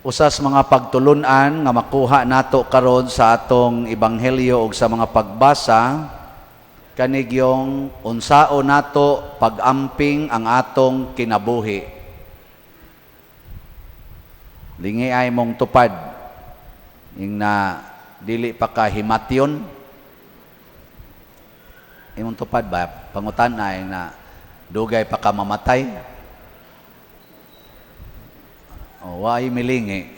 Usas mga pagtulunan nga makuha nato karon sa atong ebanghelyo ug sa mga pagbasa, kanigyong unsao nato pag-amping ang atong kinabuhi. Lingi ay mong tupad ing na dili pa ka himatyon. Imong tupad ba pangutan ay na dugay pa ka mamatay? O, waay milingi.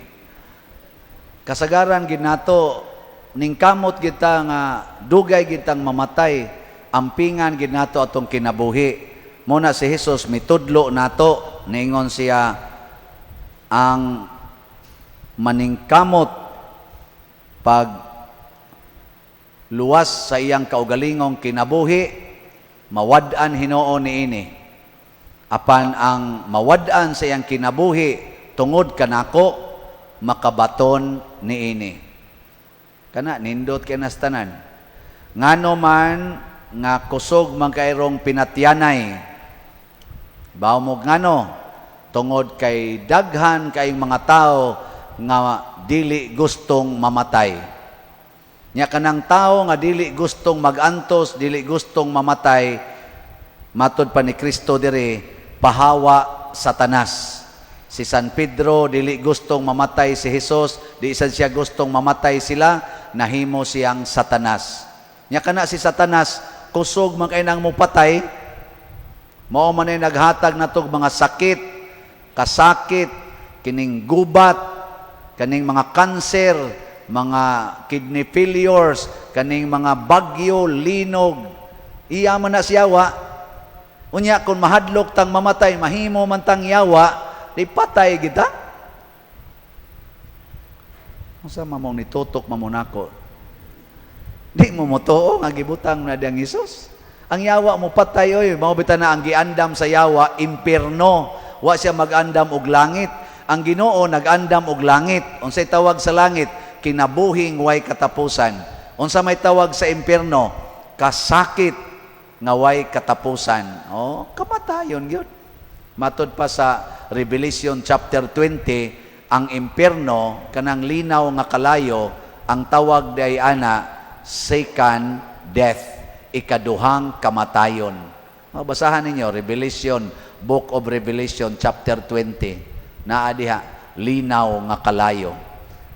Kasagaran gid nato ningkamot kita nga dugay gitang mamatay, ampingan gid nato atong kinabuhi. Muna si Jesus mitudlo nato, niingon siya, ang maningkamot pag luwas sa iyang kaugalingong kinabuhi, mawad-an hinuon niini. Apan ang mawad-an sa iyang kinabuhi tungod kanako, makabaton niini. Kana nindot kay nas tanan. Ngano man nga kusog man kayrong pinatyanay? Baw mo ngano? Tungod kay daghan kayong mga tao nga dili gustong mamatay. Nya kanang tao nga dili gustong magantos, dili gustong mamatay, matod pa ni Kristo diri, pahawa Satanas. Si San Pedro dili gustong mamatay si Jesus, di sad siya gustong mamatay sila, nahimo siyang Satanas. Nya kana si Satanas kusog man kay nang mupatay, mao man ay naghatag natog mga sakit, kasakit, kining gubat, kaning mga kanser, mga kidney failures, kaning mga bagyo, linog. Iya man na siyawa. Unya kung mahadlok tang mamatay, mahimo man tang yawa, di patay kita. Unsa man mong nitutok mamunako? Di mo motuo nga gibutang na diyang Hesus. Ang yawa mo patay oy, mao bitaw na ang giandam sa yawa impierno. Wa siya magandam og langit. Ang Ginoo nagandam og langit. Unsay tawag sa langit? Kinabuhing way katapusan. Unsa may tawag sa impierno? Kasakit nga way katapusan. Oh, kamatayon gyud. Matod pa sa Revelation chapter 20, ang impierno kanang linaw nga kalayo, ang tawag day ana second death, ikaduhang kamatayon. O, basahan ninyo Revelation, Book of Revelation chapter 20. Naa diha linaw nga kalayo.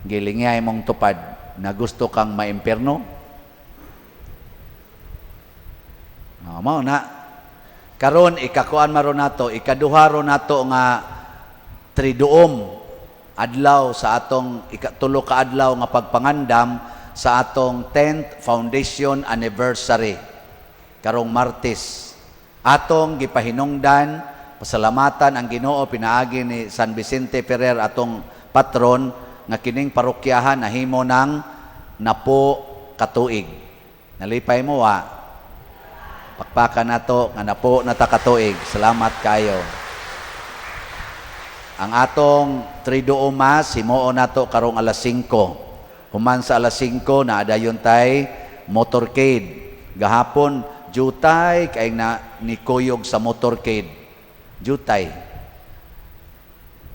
Gilingay mong tupad na gusto kang maimpierno. No, mao na. Karon ikakuan maron nato, ikaduha ron nato nga Triduum adlaw sa atong ikatulo ka adlaw nga pagpangandam sa atong 10th foundation anniversary karong Martes. Atong gipahinungdan, pasalamatan ang Ginoo pinaagi ni San Vicente Ferrer, atong patron, nga kining parokyahan nahimo ng 10 katuig. Nalipay mo wa? Pakpakan nato nga 10 na ta katuig. Salamat kayo. Ang atong Triduum Mass himuon nato karong alas 5. Human sa alas 5, naadayon tay motorcade. Gahapon jutay kay na nikuyog sa motorcade. Jutay.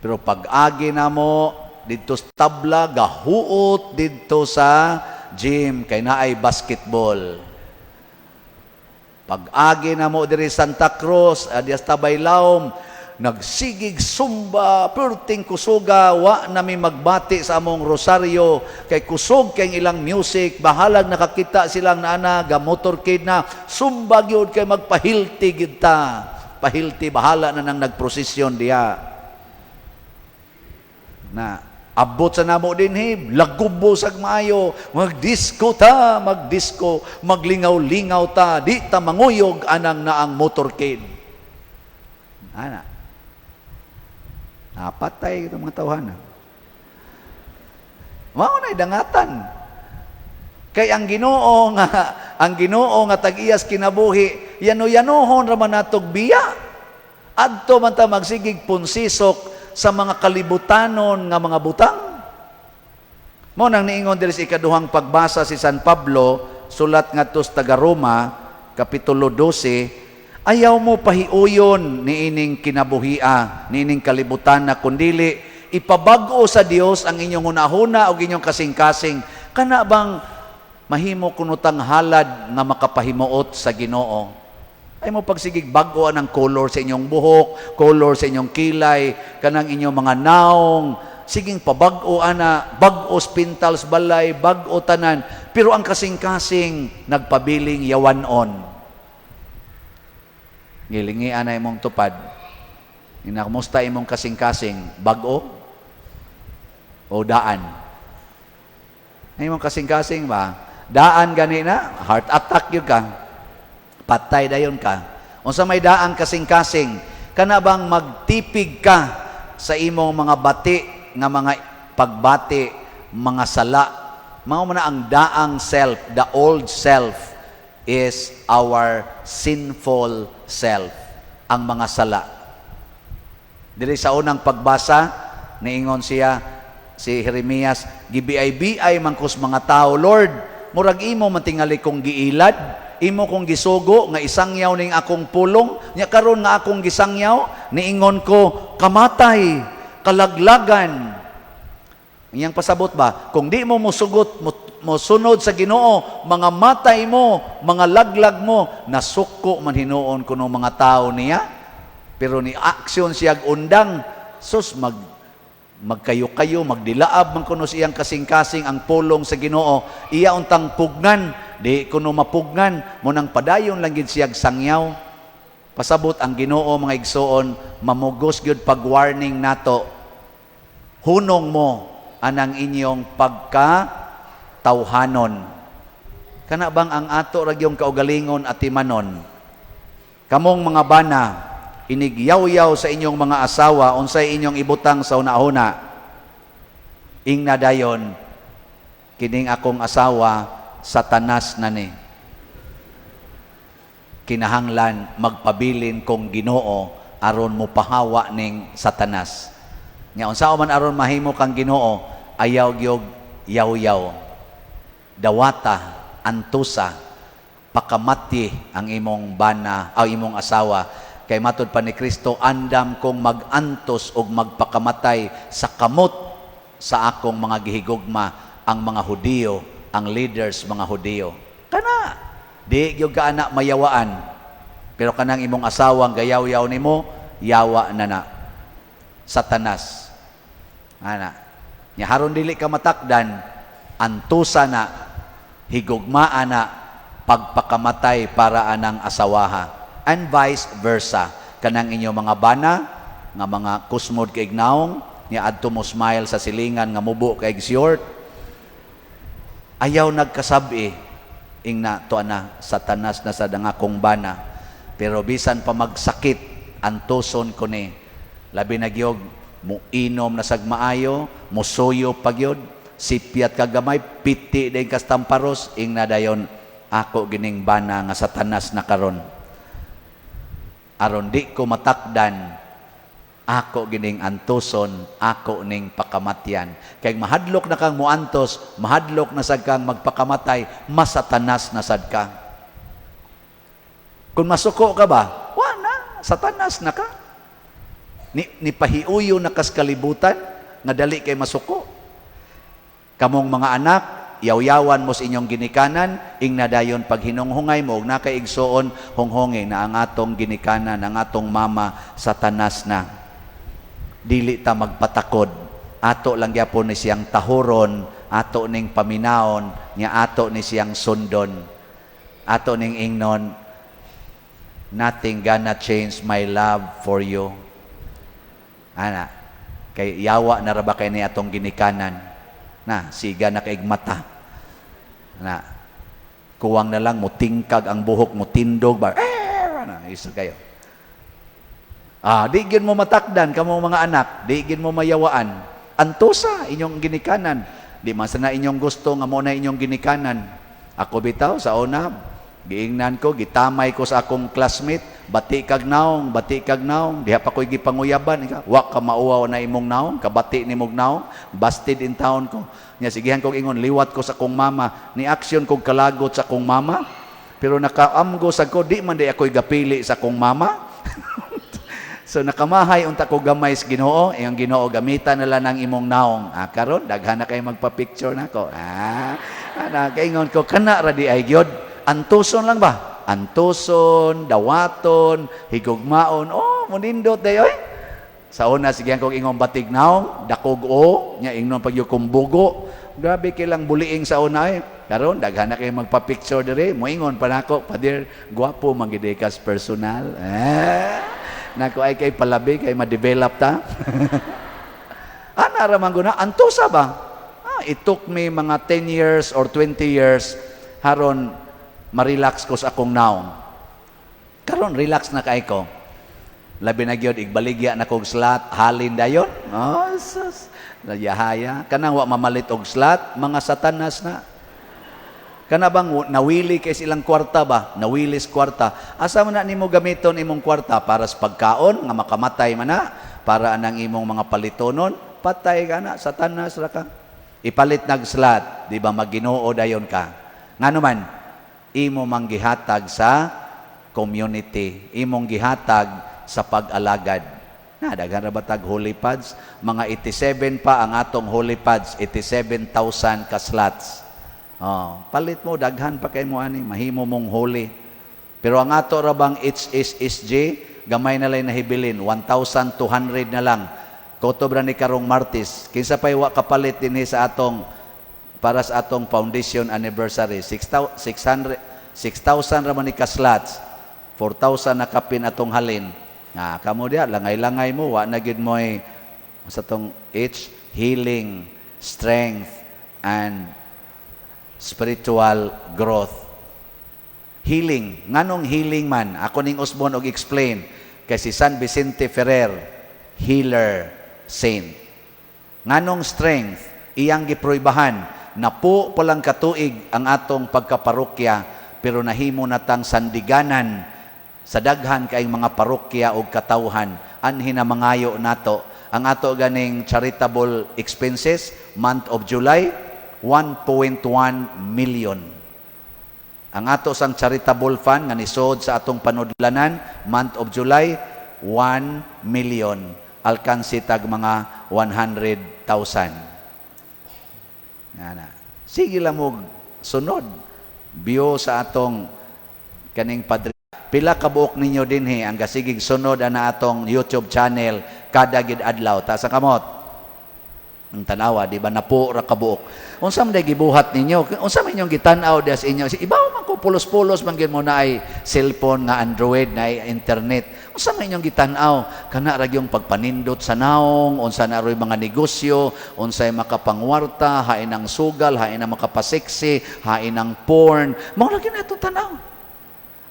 Pero pag-agi namo didto sa tabla, gahuot didto sa gym kay naay basketball. Pag-agi namo diri Santa Cruz, adias Tabay Lawom, nagsigig sumba, perting kusuga, wa nami magbati sa among rosaryo, kay kusog kay ilang music, bahalag nakakita silang naana, ga motorcade na, sumba gyud kay magpahilti gid ta. Pahilti, bahala na nang nagprosesyon diha. Na, abot sa namo dinhi, lagubo sag maayo, magdisko ta, magdisko, maglingaw-lingaw ta, di ta manguyog anang naang motorcade. Ana. Napatay itong mga tawhana. Mao na dangatan. Kay ang Ginoo nga tag-iyas kinabuhi, yano-yanohon ra man natog biya. Adto man ta magsigig punsisok sa mga kalibutanon nga mga butang. Mao nang niingon diri sa ikaduhang pagbasa si San Pablo, sulat ngadto sa taga Roma, kapitulo 12, ayaw mo pahiuyon niining kinabuhia, niining kalibutan na kundili Ipabag-o sa Dios ang inyong hunahuna o inyong kasing-kasing. Kana bang mahimo kuno tang halad nga makapahimuot sa Ginoo? Ay mo pagsigig bag-o ang color sa inyong buhok, color sa inyong kilay, kanang inyong mga naong, siging pabag-o ana, bag-o spintals balay, bag-o tanan, pero ang kasing-kasing nagpabiling yawanon. Gilingi ana imong tupad. Inakumusta imong kasing-kasing, bag-o o daan? Ay imong kasing-kasing ba? Daan gani na, heart attack gyud ka. Patay dayon ka. Unsa may daang kasing-kasing, kana bang magtipig ka sa imong mga bati nga mga pagbati, mga sala. Mao man na ang daang self, the old self is our sinful self, ang mga sala. Diri sa unang pagbasa, niingon siya, si Jeremias, "Gibiay-biay man kos mga tao, Lord, murag imo man tingali kong giilad, imo kong gisugo nga isangyaw ning akong pulong, nya karon nga akong gisangyaw, niingon ko, kamatay, kalaglagan." Iyang pasabot ba, kung di mo musugot, mo sunod sa Ginoo, mga matay mo, mga laglag mo, nasuko man hinuon kuno mga tao niya. Pero ni aksyon siya undang, sus magkayo-kayo, magdilaab man kuno sa iyang kasing-kasing ang pulong sa Ginoo, iya untang pugnan, di kuno mapugnan, mo nang padayon lang gid siyag sangyaw. Pasabot ang Ginoo, mga igsoon, mamugos gyud pag-warning nato. Hunong mo anang inyong pagka tawhanon. Kana bang ang ato ra gyung kaugalingon atimanon? Kamong mga bana, inigyaw-yaw sa inyong mga asawa, unsay inyong ibutang sa una-una? Ingna dayon, "Kining akong asawa, Satanas na ni. Kinahanglan magpabilin kong Ginoo aron mo pahawa ning Satanas." Nga unsa man aron mahimo kang Ginoo, ayaw gyud yaw-yaw. Dawata, antusa, pakamati ang imong bana, ang imong asawa. Kay matud pa ni Kristo, "Andam kong mag-antos og magpakamatay sa kamot sa akong mga gihigugma," ang mga Hudiyo, ang leaders mga Hudiyo. Kana, di gyud ka ana mayawaan. Pero kanang imong asawang gayaw-yaw nimo, yawa na na. Satanas. Ana. Nya haron dili ka matakdan, antusa na, higugmaa na, pagpakamatay para anang asawaha. And vice versa. Kanang inyong mga bana, nga mga kusmod kay naong, nga adto mo smile sa silingan nga mubo kay short, ayaw nagkasabi, ingna to ana, Satanas na sa akong bana. Pero bisan pa magsakit, antuson ko ni. Labi na gyud, muinom na sag maayo, musuyo pagyod, sipyat kagamay, piti din kastamparos, ingna dayon, "Ako gining bana nga Satanas na karon. Aron di ko matakdan, ako gining antuson, ako ning pakamatyan." Kay mahadlok na kang muantos, mahadlok na sad kang magpakamatay, masatanas na sad ka. Kung masuko ka ba, wa na, Satanas na ka. Ni pahiuyo na kas kalibutan, nga dali kay masuko. Kamong mga anak, yaw-yawan mo sa inyong ginikanan, ing nadayon paghinunghungay mo, ug nakaigsuon, hunghungi na ang atong ginikanan, ang atong mama, Satanas na. Dili ta magpatakod. Ato lang gyapon ni siyang tahuron, ato ning paminaon, nya ato ni siyang sundon. Ato ning ingnon, "Nothing gonna change my love for you." Ana, kay yawa na ra ba kay ni atong ginikanan? Na, siga na kaig mata. Na, kuwang na lang, mutingkag ang buhok, mutindog ba? Eh, na, isa kayo. Ah, di gyud mo matakdan kamo mga anak, di gyud mo mayawaan. Antusa inyong ginikanan. Di man sana inyong gusto nga mo na inyong ginikanan. Ako bitaw sa una, giingnan ko, gitamay ko sa akong classmate, "Bati kag naong, bati kag naong," diha pa ko'y gipanguyaban, ika, "Wa ka mauwaw na imong naong, kabati nimog naong, busted in town ko." Nya sigihan kog ingon, liwat ko sa akong mama, ni aksyon kog kalagot sa akong mama, pero nakaamgo sa ko, di man di ako'y gapili sa akong mama. So nakamahay unta ko gamay sa Ginoo, iyang Ginoo, "Gamitan na lang ang imong naong." Ah, karon daghan na kay magpa-picture nako. Ah, ana kaingon ko kana ra di ay gyud. Antuson lang ba? Antuson, dawaton, higugmaon. Oh, munindot dayoy. Sa una sige kog ingong batig naong, dakog o, nya ingnon pag kumbugo. Grabe kilang buliing sa una eh. Karon daghan na kay magpa-picture dire, moingon pa nako, "Pader, gwapo man gid kas personal." Eh. Nako ay kay palabi kay ma-develop ta. Ana ra man guna, antusa ba? Ah, it took me mga 10 years or 20 years haron ma-relax ko sa akong naong. Karon relax na kay ko. Labi na gyud igbaligya na kog slot, halin dayon. Oh, sus. Nayahaya. Kanang wa mamalit og slot, mga satanas na. Kana bang nawili kay silang kwarta ba? Nawilis kwarta. Asa man na nimo gamiton imong kwarta? Para sa pagkaon nga makamatay man na, para anang imong mga palitonon, patay ka na, satanas ra ka. Ipalit nag slot, di ba Maginoo dayon ka. Ngano man imo mang gihatag sa community, imong gihatag sa pag-alagad. Na daghan ra ba tag holy pads? Mga 87 pa ang atong holy pads, 87,000 ka slots. Oh, palit mo, daghan pa kay mo ani, mahimo mong holy. Pero ang ato ra bang HSSG, gamay na lang nahibilin, 1,200 na lang. Kutob ra ni karong Martes. Kinsa pay wa kapalit dinhi sa atong para sa atong foundation anniversary? 6,000, 600, 6,000 ra man ni ka slots. 4,000 na kapin atong halin. Nga kamo diya langay-langay mo, wa na gyud mo'y sa tong H, healing, strength and spiritual growth. Healing. Nganong healing man? Ako ning usbon og explain. Kay si San Vicente Ferrer, healer saint. Nganong strength? Iyang gipruibahan. Napo pa lang katuig ang atong pagkaparokya, pero nahimo natang sandiganan sa daghan kaayong mga parokya og katawhan. Anhi na mangayo nato. Ang ato ganing charitable expenses, month of July, 1.1 million. Ang ato sang charitable fund nga nisod sa atong panudlanan, month of July, 1 million. Alkansi tag mga 100,000. Nga na. Sige lang mo sunod. Bio sa atong kaning padre. Pila ka buok ninyo dinhi ang gasigig sunod ana atong YouTube channel kada gid adlaw? Taas ang kamot. Ang tanawa, di ba, napo ra kabuok. Unsa man day gibuhat ninyo? Unsa man inyong gitan-aw diha sa inyo? Ibaw man ko pulos-pulos man gyud mo na ay cellphone nga Android na ay internet. Unsa man inyong gitan-aw? Kana ra gyung pagpanindot sa naong, unsa na roy mga negosyo, unsay makapangwarta, hain ang sugal, hain ang makapaseksi, hain ang porn. Mao lagi na itong tan-aw.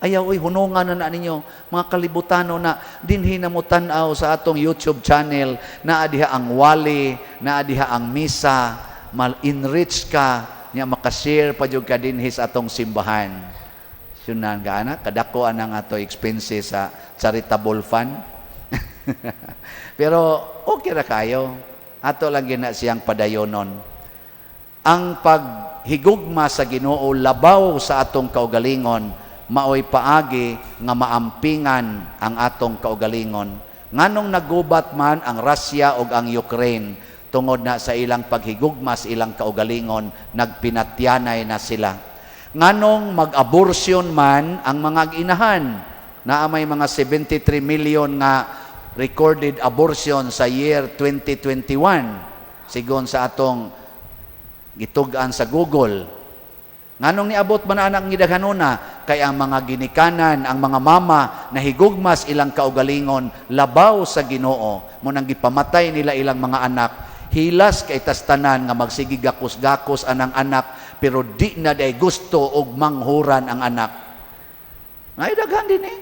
Ayaw, oy, hunungan na na ninyo, mga kalibutano na, dinhi na mo tan-aw sa atong YouTube channel, naa diha ang wali, naa diha ang misa, mal-enrich ka, nya makashare pa jud ka dinhi sa atong simbahan. Sunan ka ana, kadako anang ato expenses sa charitable fund. Pero okay ra kayo. Ato lang gina siyang padayonon. Ang paghigugma sa Ginoo labaw sa atong kaugalingon maoy paagi nga maampingan ang atong kaugalingon. Nganong nagubat man ang Russia ug ang Ukraine? Tungod na sa ilang paghigugma sa ilang kaugalingon, nagpinatyanay na sila. Nganong mag-abortion man ang mga inahan? Naa may mga 73 million nga recorded abortion sa year 2021 sigon sa atong gitug-an sa Google. Nganong niabot man anak ngidaghanona? Kay ang mga ginikanan, ang mga mama nahigugmas ilang kaugalingon labaw sa Ginoo, mo nang gipamatay nila ilang mga anak. Hilas kay tastanan nga magsige gakos-gakos anang anak, pero di na day gusto og manghuran ang anak. Ngay daghan din eh.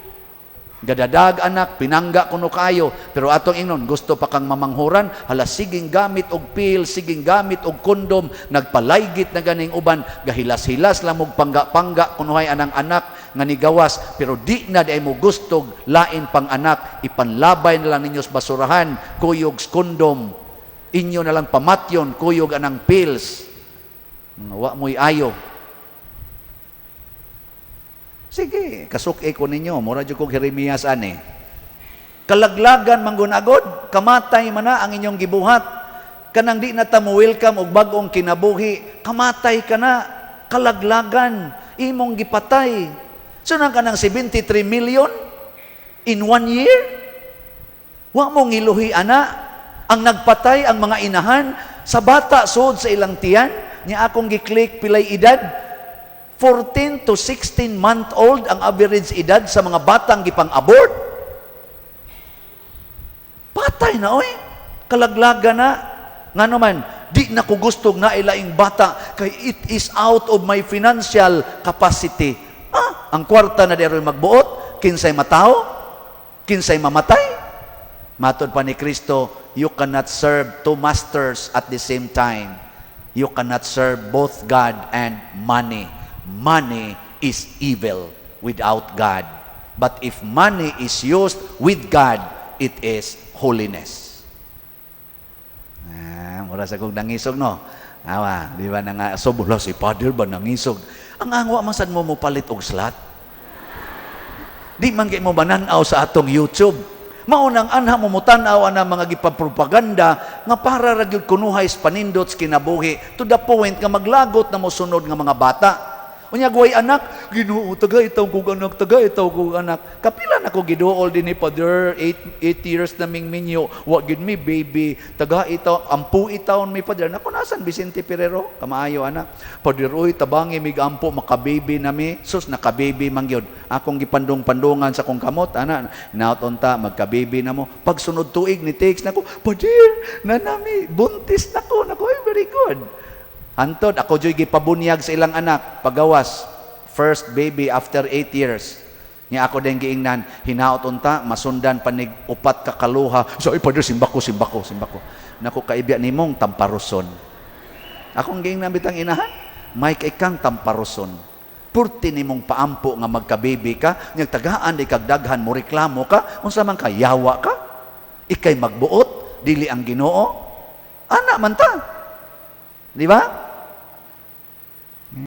Gadadag anak, pinangga kuno kayo, pero atong ingnon, "Gusto pa kang mamanghuran, hala siging gamit og pill, siging gamit og kondom." Nagpalaygit na ganing uban, gahilas-hilas lang og pangga-pangga kunuhay anang anak nga nigawas, pero di na di mo gustog lain pang anak, ipanlabay na lang ninyo sa basurahan, kuyog kondom, inyo na lang pamatyon, kuyog anang pills. Wa mo'y ayo. Sige, kasuk ko ninyo, mura jud kog Jeremias ani. Kalaglagan manggunagod, kamatay man na ang inyong gibuhat. Kanang di na ta mo welcome og bag-ong kinabuhi, kamatay ka na, kalaglagan, imong gipatay. So nang kanang 73 million in one year? Wa mo ngiluhi ana. Ang nagpatay ang mga inahan sa bata sud sa ilang tiyan niya. Akong gi-click pilay edad, 14 to 16 month old ang average edad sa mga batang gipang-abort. Patay na oy. Kalaglaga na. Ngano man, di na ko gusto na ilaing bata kay it is out of my financial capacity. Ah, ang kwarta na diay magbuot, kinsay matawo, kinsay mamatay. Matod pa ni Kristo, you cannot serve two masters at the same time. You cannot serve both God and money. Money is evil without God. But if money is used with God, it is holiness. Ah, mura sa kong nangisog, no? Awa, di ba na nga, so bula si Father ba nangisog? Ang angwa man sad mo mo palit og slot. Di man kay mo mananaw sa atong YouTube. Mao nang anha mo mutan-aw ana mga gipapropaganda nga para ra gyud kunuhay sa panindot sa kinabuhi to the point nga maglagot na mosunod nga mga bata. Unya way anak, Ginoo, taga itaw kog anak, taga itaw kog anak. Kapila na ko giduol din ni Father, 8 years na ming minyo, wa gid mi baby. Taga itaw, ampo itaw mi, Father. Nako, nasan Vicente Ferrero? Kamaayo anak. Father, oy, tabangi mig ampo maka-baby na mi. Sus, naka-baby man gyud. Akong gipandong-pandungan sa kong kamot, ana, naot unta magka-baby na mo. Pagsunod tuig ni text nako, "Father, nanami, buntis nako." Nako, ay, very good. Antod, ako joy gipabunyag sa ilang anak, pagawas, first baby after 8 years. Nga ako din giingnan, hinaot unta, masundan panig upat ka kaluha. So, ay, Father, simbako, simbako, simbako. Naku, kaibya nimong tamparuson. Akong giingnan bitang inahan, Mike, ikang tamparuson. Purti nimong paampo nga magka-baby ka, nya tagaan di kag daghan mo reklamo ka, unsa man ka, yawa ka? Ikay magbuot, dili ang Ginoo. Ana man ta. Di ba?